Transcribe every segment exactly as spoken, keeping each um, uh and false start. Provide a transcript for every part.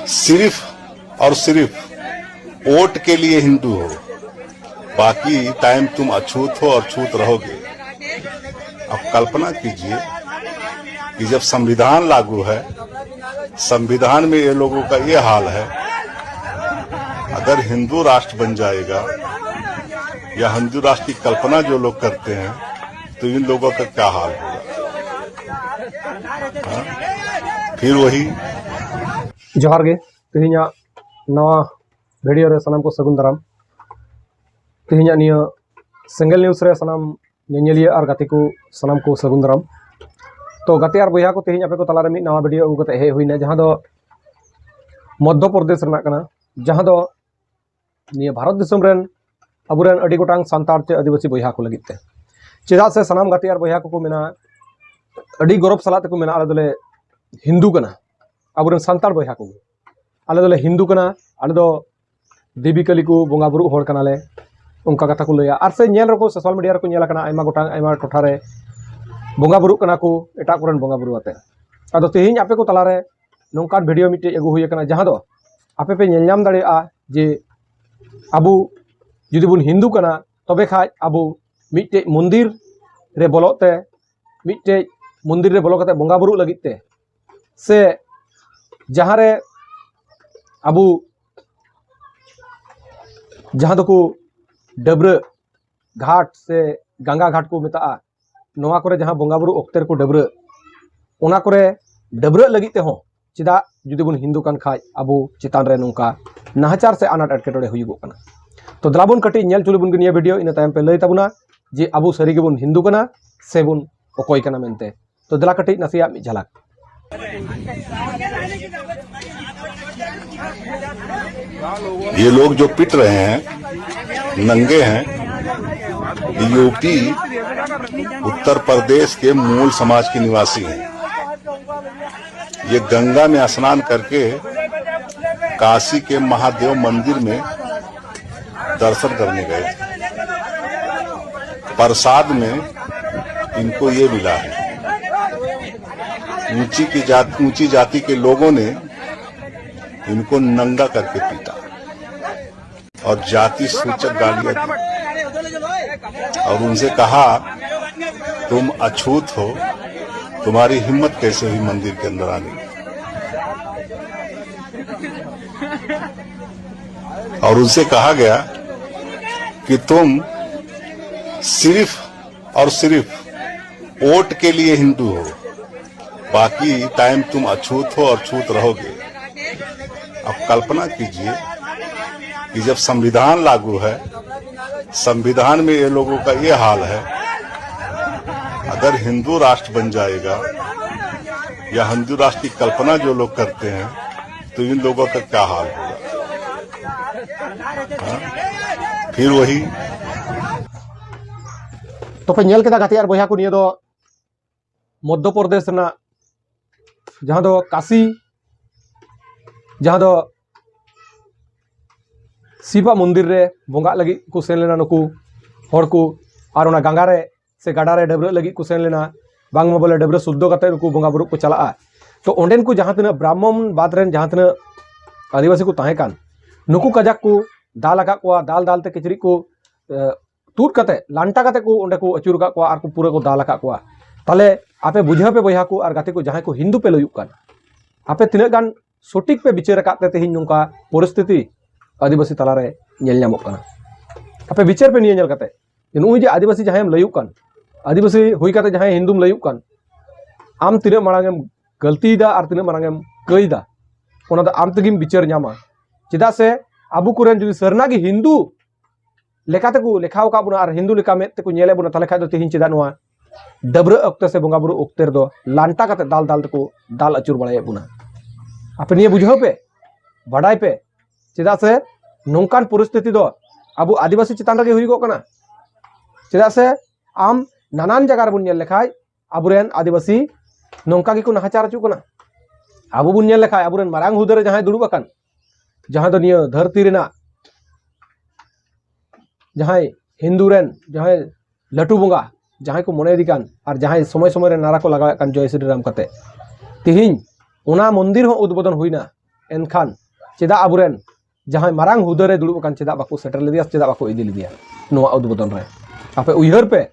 सिर्फ और सिर्फ वोट के लिए हिंदू हो, बाकी टाइम तुम अछूत हो और छूत रहोगे। अब कल्पना कीजिए कि जब संविधान लागू है, संविधान में ये लोगों का ये हाल है, अगर हिंदू राष्ट्र बन जाएगा या हिंदू राष्ट्र की कल्पना जो लोग करते हैं, तो इन लोगों का क्या हाल होगा? हाँ? फिर वही। ᱡᱚᱦᱟᱨ ᱜᱮ᱾ ᱛᱮᱦᱮᱧᱟᱜ ᱱᱟᱣᱟ ᱵᱷᱤᱰᱤᱭᱳ ᱨᱮ ᱥᱟᱱᱟᱢ ᱠᱚ ᱥᱟᱹᱜᱩᱱ ᱫᱟᱨᱟᱢ᱾ ᱛᱮᱦᱮᱧᱟᱜ ᱱᱤᱭᱟᱹ ᱥᱮᱸᱜᱮᱞ ᱱᱤᱭᱩᱡᱽ ᱨᱮ ᱥᱟᱱᱟᱢ ᱧᱮᱧᱮᱞᱤᱭᱟᱹ ᱟᱨ ᱜᱟᱛᱮ ᱠᱚ ᱥᱟᱱᱟᱢ ᱠᱚ ᱥᱟᱹᱜᱩᱱ ᱫᱟᱨᱟᱢ᱾ ᱛᱚ ᱜᱟᱛᱮ ᱟᱨ ᱵᱚᱭᱦᱟ ᱠᱚ, ᱛᱮᱦᱮᱧ ᱟᱯᱮ ᱠᱚ ᱛᱟᱞᱟᱨᱮ ᱢᱤᱫ ᱱᱟᱣᱟ ᱵᱷᱤᱰᱤᱭᱳ ᱟᱹᱜᱩ ᱠᱟᱛᱮ ᱦᱮᱡ ᱦᱩᱭᱱᱟ, ᱡᱟᱦᱟᱸ ᱫᱚ ᱢᱚᱫᱽᱫᱷᱚ ᱯᱨᱚᱫᱮᱥ ᱨᱮᱱᱟᱜ ᱠᱟᱱᱟ, ᱡᱟᱦᱟᱸ ᱫᱚ ᱱᱤᱭᱟᱹ ᱵᱷᱟᱨᱚᱛ ᱫᱤᱥᱚᱢ ᱨᱮᱱ ᱟᱵᱚᱨᱮᱱ ᱟᱹᱰᱤ ᱜᱚᱴᱟᱝ ᱥᱟᱱᱛᱟᱲ ᱪᱮ ᱟᱹᱫᱤᱵᱟᱹᱥᱤ ᱵᱚᱭᱦᱟ ᱠᱚ ᱞᱟᱹᱜᱤᱫ ᱛᱮ᱾ ᱪᱮᱫᱟᱜ ᱥᱮ ᱥᱟᱱᱟᱢ ᱜᱟᱛᱮ ᱟᱨ ᱵᱚᱭᱦᱟ ᱠᱚᱠᱚ ᱢᱮᱱᱟ, ᱟᱹᱰᱤ ᱜᱚᱨᱚᱵᱽ ᱥᱟᱞᱟᱜ ᱛᱮᱠᱚ ᱢᱮᱱᱟ, "ᱟᱞᱮ ᱫᱚᱞᱮ ᱦᱤᱱᱫᱩ ᱠᱟᱱᱟ, ᱟᱵᱚᱨᱮᱱ ᱥᱟᱱᱛᱟᱲ ᱵᱚᱭᱦᱟ ᱠᱚᱜᱮ, ᱟᱞᱮ ᱫᱚᱞᱮ ᱦᱤᱱᱫᱩ ᱠᱟᱱᱟ, ᱟᱞᱮ ᱫᱚ ᱫᱮᱵᱤ ᱠᱟᱹᱞᱤ ᱠᱚ ᱵᱚᱸᱜᱟ ᱵᱩᱨᱩᱜ ᱦᱚᱲ ᱠᱟᱱᱟᱞᱮ", ᱚᱱᱠᱟ ᱠᱟᱛᱷᱟ ᱠᱚ ᱞᱟᱹᱭᱟ᱾ ᱟᱨ ᱥᱮ ᱧᱮᱞ ᱨᱮᱠᱚ, ᱥᱳᱥᱟᱞ ᱢᱤᱰᱤᱭᱟ ᱨᱮᱠᱚ ᱧᱮᱞ ᱟᱠᱟᱱᱟ, ᱟᱭᱢᱟ ᱜᱚᱴᱟᱝ ᱟᱭᱢᱟ ᱴᱚᱴᱷᱟ ᱨᱮ ᱵᱚᱸᱜᱟ ᱵᱩᱨᱩᱜ ᱠᱟᱱᱟ ᱠᱚ ᱮᱴᱟᱜ ᱠᱚᱨᱮᱱ ᱵᱚᱸᱜᱟ ᱵᱩᱨᱩ ᱟᱛᱮ᱾ ᱟᱫᱚ ᱛᱮᱦᱮᱧ ᱟᱯᱮ ᱠᱚ ᱛᱟᱞᱟᱨᱮ ᱱᱚᱝᱠᱟᱱ ᱵᱷᱤᱰᱤᱭᱳ ᱢᱤᱫᱴᱮᱡ ᱟᱹᱜᱩ ᱦᱩᱭ ᱟᱠᱟᱱᱟ, ᱡᱟᱦᱟᱸ ᱫᱚ ᱟᱯᱮ ᱯᱮ ᱧᱮᱞ ᱧᱟᱢ ᱫᱟᱲᱮᱭᱟᱜᱼᱟ ᱡᱮ ᱟᱵᱚ ᱡᱩᱫᱤ ᱵᱚᱱ ᱦᱤᱱᱫᱩ ᱠᱟᱱᱟ, ᱛᱚᱵᱮ ᱠᱷᱟᱡ ᱟᱵᱚ ᱢᱤᱫᱴᱮᱡ ᱢᱚᱱᱫᱤᱨ ᱨᱮ ᱵᱚᱞᱚᱜ ᱛᱮ, ᱢᱤᱫᱴᱮᱡ ᱢᱚᱱᱫᱤᱨ ᱨᱮ ᱵᱚᱞᱚ ᱠᱟᱛᱮ ᱵᱚᱸᱜᱟ ᱵᱩᱨᱩᱜ ᱞᱟᱹᱜᱤᱫ ᱛᱮ, ᱥᱮ ᱡᱟᱦᱟᱸ ᱨᱮ ᱟᱵᱚ, ᱡᱟᱦᱟᱸ ᱫᱚᱠᱚ ᱰᱟᱹᱵᱽᱨᱟᱹ ᱜᱷᱟᱴ ᱥᱮ ᱜᱟᱝᱜᱟ ᱜᱷᱟᱴ ᱠᱚ ᱢᱮᱛᱟᱜᱼᱟ, ᱱᱚᱣᱟ ᱠᱚᱨᱮ ᱡᱟᱦᱟᱸ ᱵᱚᱸᱜᱟ ᱵᱩᱨᱩ ᱚᱠᱛᱮ ᱨᱮᱠᱚ ᱰᱟᱹᱵᱽᱨᱟᱹᱜ, ᱚᱱᱟ ᱠᱚᱨᱮ ᱰᱟᱹᱵᱽᱨᱟᱹᱜ ᱞᱟᱹᱜᱤᱫ ᱛᱮᱦᱚᱸ ᱪᱮᱫᱟᱜ ᱡᱩᱫᱤ ᱵᱚᱱ ᱦᱤᱱᱫᱩ ᱠᱟᱱ ᱠᱷᱟᱡ ᱟᱵᱚ ᱪᱮᱛᱟᱱ ᱨᱮ ᱱᱚᱝᱠᱟ ᱱᱟᱦᱟᱪᱟᱨ ᱥᱮ ᱟᱱᱟᱴ ᱮᱴᱠᱮᱴᱚᱬᱮ ᱦᱩᱭᱩᱜᱚᱜ ᱠᱟᱱᱟ? ᱛᱚ ᱫᱮᱞᱟ ᱵᱚᱱ ᱠᱟᱹᱴᱤᱡ ᱧᱮᱞ ᱦᱚᱪᱚ ᱞᱮᱵᱚᱱ ᱜᱮ ᱱᱤᱭᱟᱹ ᱵᱷᱤᱰᱤᱭᱳ, ᱤᱱᱟᱹ ᱛᱟᱭᱚᱢ ᱯᱮ ᱞᱟᱹᱭ ᱛᱟᱵᱚᱱᱟ ᱡᱮ ᱟᱵᱚ ᱥᱟᱹᱨᱤ ᱜᱮᱵᱚᱱ ᱦᱤᱱᱫᱩ ᱠᱟᱱᱟ ᱥᱮ ᱵᱚᱱ ᱚᱠᱚᱭ ᱠᱟᱱᱟ ᱢᱮᱱᱛᱮ᱾ ᱛᱚ ᱫᱮᱞᱟ ᱠᱟᱹᱴᱤᱡ ᱱᱟᱥᱮᱭᱟᱜ ᱢᱤᱫ ᱡᱷᱟᱞᱟᱠ᱾ ये लोग जो पिट रहे हैं, नंगे हैं, यूपी, उत्तर प्रदेश के मूल समाज के निवासी हैं। ये गंगा में स्नान करके काशी के महादेव मंदिर में दर्शन करने गए। प्रसाद में इनको ये मिला है। ऊंची की जात, ऊंची जाति के लोगों ने इनको नंगा करके पीटा और जाति सूचक गालियां दी और उनसे कहा, तुम अछूत हो, तुम्हारी हिम्मत कैसे हुई मंदिर के अंदर आने की? और उनसे कहा गया कि तुम सिर्फ और सिर्फ वोट के लिए हिंदू हो, बाकी टाइम तुम अछूत हो और छूत रहोगे। अब कल्पना कीजिए कि जब संविधान लागू है, संविधान में ये लोगों का ये हाल है, अगर हिंदू राष्ट्र बन जाएगा या हिंदू राष्ट्र की कल्पना जो लोग करते हैं, तो इन लोगों का क्या हाल होगा? हाँ? फिर वही। ᱛᱚᱯᱮ ᱧᱮᱞ ᱠᱮᱫᱟ ᱜᱟᱛᱮ ᱟᱨ ᱵᱚᱭᱦᱟ ᱠᱚ, ᱱᱤᱭᱟᱹ ᱫᱚ ᱢᱚᱫᱽᱫᱷᱚ ᱯᱨᱚᱫᱮᱥ ᱨᱮᱱᱟᱜ ᱡᱟᱦᱟᱸ ᱫᱚ ᱠᱟᱥᱤ, ᱡᱟᱦᱟᱸ ᱫᱚ ᱥᱤᱵᱟᱜ ᱢᱚᱱᱫᱤᱨ ᱨᱮ ᱵᱚᱸᱜᱟᱜ ᱞᱟᱹᱜᱤᱫ ᱠᱚ ᱥᱮᱱ ᱞᱮᱱᱟ ᱱᱩᱠᱩ ᱦᱚᱲ ᱠᱚ᱾ ᱟᱨ ᱚᱱᱟ ᱜᱟᱸᱜᱟ ᱨᱮ ᱥᱮ ᱜᱟᱰᱟ ᱨᱮ ᱰᱟᱹᱵᱽᱨᱟᱹᱜ ᱞᱟᱹᱜᱤᱫ ᱠᱚ ᱥᱮᱱ ᱞᱮᱱᱟ᱾ ᱵᱟᱝᱢᱟ ᱵᱚᱞᱮ ᱰᱟᱹᱵᱽᱨᱟᱹ ᱥᱩᱫᱽᱫᱷᱚ ᱠᱟᱛᱮ ᱱᱩᱠᱩ ᱵᱚᱸᱜᱟ ᱵᱩᱨᱩ ᱠᱚ ᱪᱟᱞᱟᱜᱼᱟ᱾ ᱛᱚ ᱚᱸᱰᱮᱱ ᱠᱚ ᱡᱟᱦᱟᱸ ᱛᱤᱱᱟᱹᱜ ᱵᱨᱟᱦᱢᱚᱱ ᱵᱟᱫ ᱨᱮᱱ ᱡᱟᱦᱟᱸ ᱛᱤᱱᱟᱹᱜ ᱟᱹᱫᱤᱵᱟᱹᱥᱤ ᱠᱚ ᱛᱟᱦᱮᱸ ᱠᱟᱱ, ᱱᱩᱠᱩ ᱠᱟᱡᱟᱠ ᱠᱚ ᱫᱟᱞ ᱟᱠᱟᱫ ᱠᱚᱣᱟ, ᱫᱟᱞ ᱫᱟᱞ ᱛᱮ ᱠᱤᱪᱨᱤᱡ ᱠᱚ ᱮ, ᱛᱩᱫ ᱠᱟᱛᱮ, ᱞᱟᱱᱴᱟ ᱠᱟᱛᱮ ᱠᱚ ᱚᱸᱰᱮ ᱠᱚ ᱟᱹᱪᱩᱨ ᱟᱠᱟᱫ ᱠᱚᱣᱟ ᱟᱨ ᱠᱚ ᱯᱩᱨᱟᱹ ᱠᱚ ᱫᱟᱞ ᱟᱠᱟᱫ ᱠᱚᱣᱟ᱾ ᱛᱟᱦᱞᱮ ᱟᱯᱮ ᱵᱩᱡᱷᱟᱹᱣ ᱯᱮ ᱵᱚᱭᱦᱟ ᱠᱚ ᱟᱨ ᱜᱟᱛᱮ ᱠᱚ, ᱡᱟᱦᱟᱸᱭ ᱠᱚ ᱦᱤᱱᱫᱩ ᱯᱮ ᱞᱟᱹᱭᱩᱜ ᱠᱟᱱ, ᱟᱯᱮ ᱛᱤᱱᱟᱹᱜ ᱜᱟᱱ ᱥᱚᱴᱷᱤᱠ ᱯᱮ ᱵᱤᱪᱟᱹᱨ ᱟᱠᱟᱫ ᱛᱮ ᱛᱮᱦᱮᱧ ᱱᱚᱝᱠᱟ ᱯᱚᱨᱤᱥᱛᱷᱤᱛᱤ ᱟᱹᱫᱤᱵᱟᱹᱥᱤ ᱛᱟᱞᱟᱨᱮ ᱧᱮᱞ ᱧᱟᱢᱚᱜ ᱠᱟᱱᱟ? ᱟᱯᱮ ᱵᱤᱪᱟᱹᱨ ᱯᱮ ᱱᱤᱭᱟᱹ ᱧᱮᱞ ᱠᱟᱛᱮ, ᱡᱮ ᱱᱩᱜᱼᱩᱭ ᱡᱮ ᱟᱹᱫᱤᱵᱟᱹᱥᱤ ᱡᱟᱦᱟᱸᱭᱮᱢ ᱞᱟᱹᱭᱩᱜ ᱠᱟᱱ, ᱟᱹᱫᱤᱵᱟᱹᱥᱤ ᱦᱩᱭ ᱠᱟᱛᱮ ᱡᱟᱦᱟᱸᱭ ᱦᱤᱱᱫᱩᱢ ᱞᱟᱹᱭᱩᱜ ᱠᱟᱱ, ᱟᱢ ᱛᱤᱱᱟᱹᱜ ᱢᱟᱲᱟᱝ ᱮᱢ ᱜᱟᱹᱞᱛᱤᱭᱮᱫᱟ ᱟᱨ ᱛᱤᱱᱟᱹᱜ ᱢᱟᱲᱟᱝ ᱮᱢ ᱠᱟᱹᱭᱫᱟ, ᱚᱱᱟ ᱫᱚ ᱟᱢ ᱛᱮᱜᱮᱢ ᱵᱤᱪᱟᱹᱨ ᱧᱟᱢᱟ᱾ ᱪᱮᱫᱟᱜ ᱥᱮ ᱟᱵᱚ ᱠᱚᱨᱮᱱ ᱡᱩᱫᱤ ᱥᱟᱹᱨᱱᱟ ᱜᱮ ᱦᱤᱱᱫᱩ ᱞᱮᱠᱟ ᱛᱮᱠᱚ ᱞᱮᱠᱷᱟᱣ ᱟᱠᱟᱫ ᱵᱚᱱᱟ ᱟᱨ ᱦᱤᱱᱫᱩ ᱞᱮᱠᱟ ᱢᱮᱫ ᱛᱮᱠᱚ ᱧᱮᱞᱮᱫ ᱵᱚᱱᱟ, ᱛᱟᱦᱞᱮ ᱠᱷᱟᱡ ᱫᱚ ᱛᱮᱦᱮᱧ ᱪᱮᱫᱟᱜ ᱱᱚᱣᱟ ᱰᱟᱹᱵᱽᱨᱟᱹᱜ ᱚᱠᱛᱮ ᱥᱮ ᱵᱚᱸᱜᱟ ᱵᱩᱨᱩ ᱚᱠᱛᱮ ᱨᱮᱫᱚ ᱞᱟᱱᱴᱟ ᱠᱟᱛᱮ ᱫᱟᱞ ᱫᱟᱞ ᱛᱮᱠᱚ ᱫᱟᱞ ᱟᱹᱪᱩᱨ ᱵᱟᱲᱟᱭᱮᱫ ᱵᱚᱱᱟ? ᱟᱯᱮ ᱱᱤᱭᱟᱹ ᱵᱩᱡᱷᱟᱹᱣ ᱯᱮ, ᱵᱟᱰᱟᱭ ᱯᱮ᱾ ᱪᱮᱫᱟᱜ ᱥᱮ ᱱᱚᱝᱠᱟᱱ ᱯᱚᱨᱤᱥᱛᱷᱤᱛᱤ ᱫᱚ ᱟᱵᱚ ᱟᱹᱫᱤᱵᱟᱹᱥᱤ ᱪᱮᱛᱟᱱ ᱨᱮᱜᱮ ᱦᱩᱭᱩᱜᱚᱜ ᱠᱟᱱᱟ᱾ ᱪᱮᱫᱟᱜ ᱥᱮ ᱟᱢ ᱱᱟᱱᱟᱱ ᱡᱟᱭᱜᱟ ᱨᱮᱵᱚᱱ ᱧᱮᱞ ᱞᱮᱠᱷᱟᱡ ᱟᱵᱚᱨᱮᱱ ᱟᱹᱫᱤᱵᱟᱹᱥᱤ ᱱᱚᱝᱠᱟ ᱜᱮᱠᱚ ᱱᱟᱦᱟᱪᱟᱨ ᱦᱚᱪᱚᱜ ᱠᱟᱱᱟ᱾ ᱟᱵᱚ ᱵᱚᱱ ᱧᱮᱞ ᱞᱮᱠᱷᱟᱡ ᱟᱵᱚᱨᱮᱱ ᱢᱟᱨᱟᱝ ᱦᱩᱫᱟᱹ ᱨᱮ ᱡᱟᱦᱟᱸᱭ ᱫᱩᱲᱩᱵ ᱟᱠᱟᱱ, ᱡᱟᱦᱟᱸ ᱫᱚ ᱱᱤᱭᱟᱹ ᱫᱷᱟᱹᱨᱛᱤ ᱨᱮᱱᱟᱜ ᱡᱟᱦᱟᱸᱭ ᱦᱤᱱᱫᱩ ᱨᱮᱱ ᱡᱟᱦᱟᱸᱭ ᱞᱟᱹᱴᱩ ᱵᱚᱸᱜᱟ, ᱡᱟᱦᱟᱸᱭ ᱠᱚ ᱢᱚᱱᱮᱭᱮᱫᱮ ᱠᱟᱱ ᱟᱨ ᱡᱟᱦᱟᱸᱭ ᱥᱚᱢᱚᱭ ᱥᱚᱢᱚᱭ ᱨᱮ ᱱᱟᱨᱟ ᱠᱚ ᱞᱟᱜᱟᱣᱮᱫ ᱠᱟᱱ ᱡᱚᱭ ᱥᱨᱤ ᱨᱟᱢ ᱠᱟᱛᱮ, ᱛᱮᱦᱮᱧ ᱚᱱᱟ ᱢᱚᱱᱫᱤᱨ ᱦᱚᱸ ᱩᱫᱵᱳᱫᱚᱱ ᱦᱩᱭᱱᱟ᱾ ᱮᱱᱠᱷᱟᱱ ᱪᱮᱫᱟᱜ ᱟᱵᱚᱨᱮᱱ ᱡᱟᱦᱟᱸᱭ ᱢᱟᱨᱟᱝ ᱦᱩᱫᱟᱹ ᱨᱮ ᱫᱩᱲᱩᱵ ᱟᱠᱟᱱ ᱪᱮᱫᱟᱜ ᱵᱟᱠᱚ ᱥᱮᱴᱮᱨ ᱞᱮᱫᱮᱭᱟ, ᱪᱮᱫᱟᱜ ᱵᱟᱠᱚ ᱤᱫᱤ ᱞᱮᱫᱮᱭᱟ ᱱᱚᱣᱟ ᱩᱫᱵᱳᱫᱚᱱ ᱨᱮ? ᱟᱯᱮ ᱩᱭᱦᱟᱹᱨ ᱯᱮ,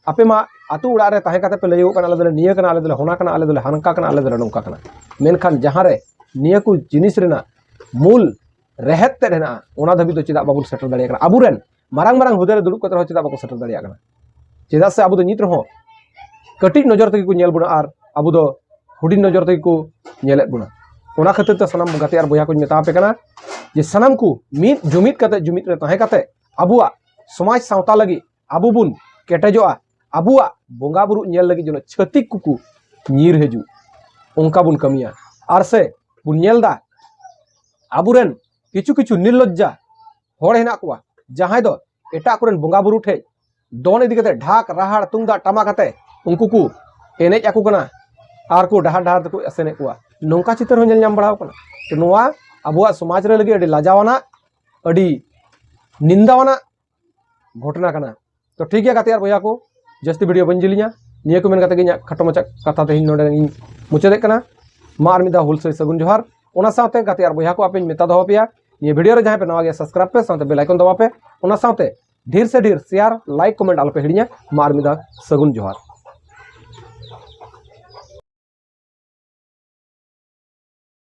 ᱟᱯᱮ ᱢᱟ ᱟᱹᱛᱩ ᱚᱲᱟᱜ ᱨᱮ ᱛᱟᱦᱮᱸ ᱠᱟᱛᱮ ᱯᱮ ᱞᱟᱹᱭᱚᱜ ᱠᱟᱱᱟ, ᱟᱞᱮ ᱫᱚᱞᱮ ᱱᱤᱭᱟᱹ ᱠᱟᱱᱟ, ᱟᱞᱮ ᱫᱚᱞᱮ ᱦᱚᱱᱟ ᱠᱟᱱᱟ, ᱟᱞᱮ ᱫᱚᱞᱮ ᱦᱟᱱᱠᱟ ᱠᱟᱱᱟ, ᱟᱞᱮ ᱫᱚᱞᱮ ᱱᱚᱝᱠᱟ ᱠᱟᱱᱟ᱾ ᱢᱮᱱᱠᱷᱟᱱ ᱡᱟᱦᱟᱸ ᱨᱮ ᱱᱤᱭᱟᱹ ᱠᱚ ᱡᱤᱱᱤᱥ ᱨᱮᱱᱟᱜ ᱢᱩᱞ ᱨᱮᱦᱮᱫ ᱛᱮᱫ ᱦᱮᱱᱟᱜᱼᱟ, ᱚᱱᱟ ᱫᱷᱟᱹᱵᱤᱡ ᱫᱚ ᱪᱮᱫᱟᱜ ᱵᱟᱵᱚᱱ ᱥᱮᱴᱮᱨ ᱫᱟᱲᱮᱭᱟᱜ ᱠᱟᱱᱟ? ᱟᱵᱚᱨᱮᱱ ᱢᱟᱨᱟᱝ ᱢᱟᱨᱟᱝ ᱦᱩᱫᱟᱹ ᱨᱮ ᱫᱩᱲᱩᱵ ᱠᱟᱛᱮ ᱨᱮᱦᱚᱸ ᱪᱮᱫᱟᱜ ᱵᱟᱠᱚ ᱥᱮᱴᱮᱨ ᱫᱟᱲᱮᱭᱟᱜ ᱠᱟᱱᱟ? ᱪᱮᱫᱟᱜ ᱥᱮ ᱟᱵᱚ ᱫᱚ ᱱᱤᱛ ᱨᱮᱦᱚᱸ ᱠᱟᱹᱴᱤᱡ ᱱᱚᱡᱚᱨ ᱛᱮᱜᱮ ᱠᱚ ᱧᱮᱞ ᱵᱚᱱᱟ ᱟᱨ ᱟᱵᱚ ᱫᱚ ᱦᱩᱰᱤᱧ ᱱᱚᱡᱚᱨ ᱛᱮᱜᱮ ᱠᱚ ᱧᱮᱞᱮᱫ ᱵᱚᱱᱟ᱾ ᱚᱱᱟ ᱠᱷᱟᱹᱛᱤᱨ ᱛᱮ ᱥᱟᱱᱟᱢ ᱜᱟᱛᱮ ᱟᱨ ᱵᱚᱭᱦᱟ ᱠᱚᱧ ᱢᱮᱛᱟ ᱟᱯᱮ ᱠᱟᱱᱟ ᱡᱮ ᱥᱟᱱᱟᱢ ᱠᱚ ᱢᱤᱫ ᱡᱩᱢᱤᱫ ᱠᱟᱛᱮ, ᱡᱩᱢᱤᱫ ᱨᱮ ᱛᱟᱦᱮᱸ ᱠᱟᱛᱮ ᱟᱵᱚᱣᱟᱜ ᱥᱚᱢᱟᱡᱽ ᱥᱟᱶᱛᱟ ᱞᱟᱹᱜᱤᱫ ᱟᱵᱚ ᱵᱚᱱ ᱠᱮᱴᱮᱡᱚᱜᱼᱟ, ᱟᱵᱚᱣᱟᱜ ᱵᱚᱸᱜᱟ ᱵᱩᱨᱩ ᱧᱮᱞ ᱞᱟᱹᱜᱤᱫ ᱡᱮᱱᱚ ᱪᱷᱟᱹᱛᱤᱠ ᱠᱚᱠᱚ ᱧᱤᱨ ᱦᱤᱡᱩᱜ, ᱚᱱᱠᱟ ᱵᱚᱱ ᱠᱟᱹᱢᱤᱭᱟ᱾ ᱟᱨ ᱥᱮ ᱵᱚᱱ ᱧᱮᱞ ᱮᱫᱟ ᱟᱵᱚᱨᱮᱱ ᱠᱤᱪᱷᱩ ᱠᱤᱪᱷᱩ ᱱᱤᱨᱞᱚᱡᱡᱟ ᱦᱚᱲ ᱦᱮᱱᱟᱜ ᱠᱚᱣᱟ, ᱡᱟᱦᱟᱸᱭ ᱫᱚ ᱮᱴᱟᱜ ᱠᱚᱨᱮᱱ ᱵᱚᱸᱜᱟ ᱵᱩᱨᱩ ᱴᱷᱮᱡ ᱫᱚᱱ ᱤᱫᱤ ᱠᱟᱛᱮ ᱰᱷᱟᱠ ᱨᱟᱦᱟᱲ ᱛᱩᱢᱫᱟᱜ ᱴᱟᱢᱟᱠ ᱟᱛᱮ ᱩᱱᱠᱩ ᱠᱚ ᱮᱱᱮᱡ ᱟᱠᱚ ᱠᱟᱱᱟ ᱟᱨ ᱠᱚ ᱰᱟᱦᱟᱨ ᱰᱟᱦᱟᱨ ᱛᱮᱠᱚ ᱮᱥᱮᱱᱮᱫ ᱠᱚᱣᱟ᱾ ᱱᱚᱝᱠᱟ ᱪᱤᱛᱟᱹᱨ ᱦᱚᱸ ᱧᱮᱞ ᱧᱟᱢ ᱵᱟᱲᱟ ᱟᱠᱟᱱᱟ᱾ ᱛᱚ ᱱᱚᱣᱟ ᱟᱵᱚᱣᱟᱜ ᱥᱚᱢᱟᱡᱽ ᱨᱮ ᱞᱟᱹᱜᱤᱫ ᱟᱹᱰᱤ ᱞᱟᱡᱟᱣᱟᱱᱟᱜ, ᱟᱹᱰᱤ ᱱᱤᱱᱫᱟᱣᱟᱱᱟᱜ ᱜᱷᱚᱴᱚᱱᱟ ᱠᱟᱱᱟ᱾ ᱛᱚ ᱴᱷᱤᱠ ᱜᱮᱭᱟ ᱜᱟᱛᱮ ᱟᱨ ᱵᱚᱭᱦᱟ ᱠᱚ, ᱡᱟᱹᱥᱛᱤ ᱵᱷᱤᱰᱤᱭᱳ ᱵᱟᱹᱧ ᱡᱤᱞᱤᱧᱟ᱾ ᱱᱤᱭᱟᱹ ᱠᱚ ᱢᱮᱱ ᱠᱟᱛᱮ ᱜᱮ ᱤᱧᱟᱹᱜ ᱠᱷᱟᱴᱚ ᱢᱟᱪᱷᱟ ᱠᱟᱛᱷᱟ ᱛᱮᱦᱮᱧ ᱱᱚᱰᱮ ᱤᱧ ᱢᱩᱪᱟᱹᱫᱮᱫ ᱠᱟᱱᱟ᱾ ᱢᱟ ᱟᱨ ᱢᱤᱫ ᱫᱷᱟᱣ ᱦᱩᱞ ᱥᱟᱹᱭ ᱥᱟᱹᱜᱩᱱ ᱡᱚᱦᱟᱨ᱾ ᱚᱱᱟ ᱥᱟᱶᱛᱮ ᱜᱟᱛᱮ ᱟᱨ ᱵᱚᱭᱦᱟ ᱠᱚ ᱟᱯᱮᱧ ᱢᱮᱛᱟ ᱫᱚᱦᱚ ᱯᱮᱭᱟ, ᱱᱤᱭᱟᱹ ᱵᱷᱤᱰᱤᱭᱳ ᱨᱮ ᱡᱟᱦᱟᱸᱭ ᱯᱮ ᱱᱟᱣᱟ ᱜᱮᱭᱟ subscribe ᱯᱮ, ᱥᱟᱶᱛᱮ bell icon ᱫᱟᱵᱟᱣ ᱯᱮ᱾ ᱚᱱᱟ ᱥᱟᱶᱛᱮ ᱰᱷᱮᱨ ᱥᱮ ᱰᱷᱮᱨ share, like, comment ᱟᱞᱚᱯᱮ ᱦᱤᱲᱤᱧᱟ᱾ ᱢᱟ ᱟᱨ ᱢᱤᱫ ᱫᱷᱟᱣ ᱥᱟᱹᱜᱩᱱ ᱡᱚᱦᱟᱨ᱾